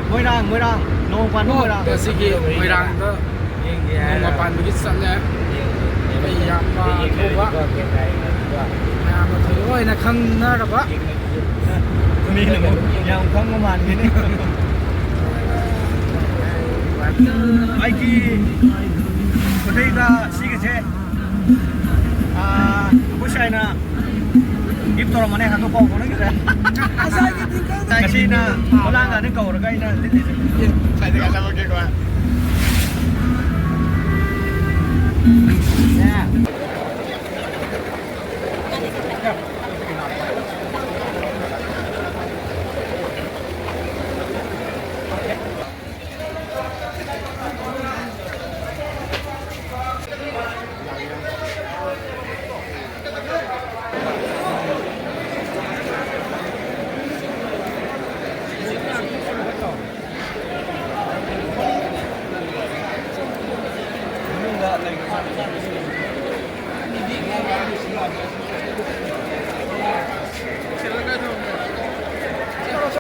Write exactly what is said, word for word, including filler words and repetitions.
ꯃꯣꯏꯔꯥꯡ, ꯃꯣꯏꯔꯥꯡ, ꯅꯣꯡꯃ ꯄꯥꯟꯕ ꯃꯣꯏꯔꯥꯡ꯫ ꯑꯣ, ꯁꯤꯒꯤ ꯃꯣꯏꯔꯥꯡꯗ ꯌꯦꯡꯒꯦ ꯍꯥꯏꯔ ꯅꯣꯡꯃ ꯄꯥꯟꯕꯒꯤ ꯆꯠꯂꯦ꯫ ꯑꯩ ꯏꯌꯥꯝꯕ ꯊꯧꯕ꯫ ꯃꯌꯥꯝꯅ ꯊꯣꯏꯗꯣꯛꯅ ꯈꯪꯅꯔꯕ꯫ ꯃꯤꯅ ꯑꯃꯨꯛ ꯌꯥꯝ ꯈꯪꯕ ꯃꯥꯟꯒꯅꯤ꯫ ꯑꯩꯒꯤ ꯃꯩꯇꯩꯗ ꯁꯤꯒꯤꯁꯦ, ꯑꯥ, ꯑꯩꯈꯣꯏ ꯁꯥꯏꯅ gift ꯇꯧꯔꯝꯕꯅꯦ, ꯍꯟꯗꯛ ꯄꯥꯎ ꯐꯥꯎꯅꯈꯤꯗ꯭ꯔꯦ꯫ ꯉꯁꯤꯅ ꯈꯨꯂꯥꯡꯒꯥꯗꯤ ꯀꯧꯔꯒ ꯑꯩꯅ ꯂꯤꯠꯂꯤꯁꯦ꯫ ꯁꯥꯏꯗ ꯀꯥꯟꯅꯕ cake ꯂꯣ?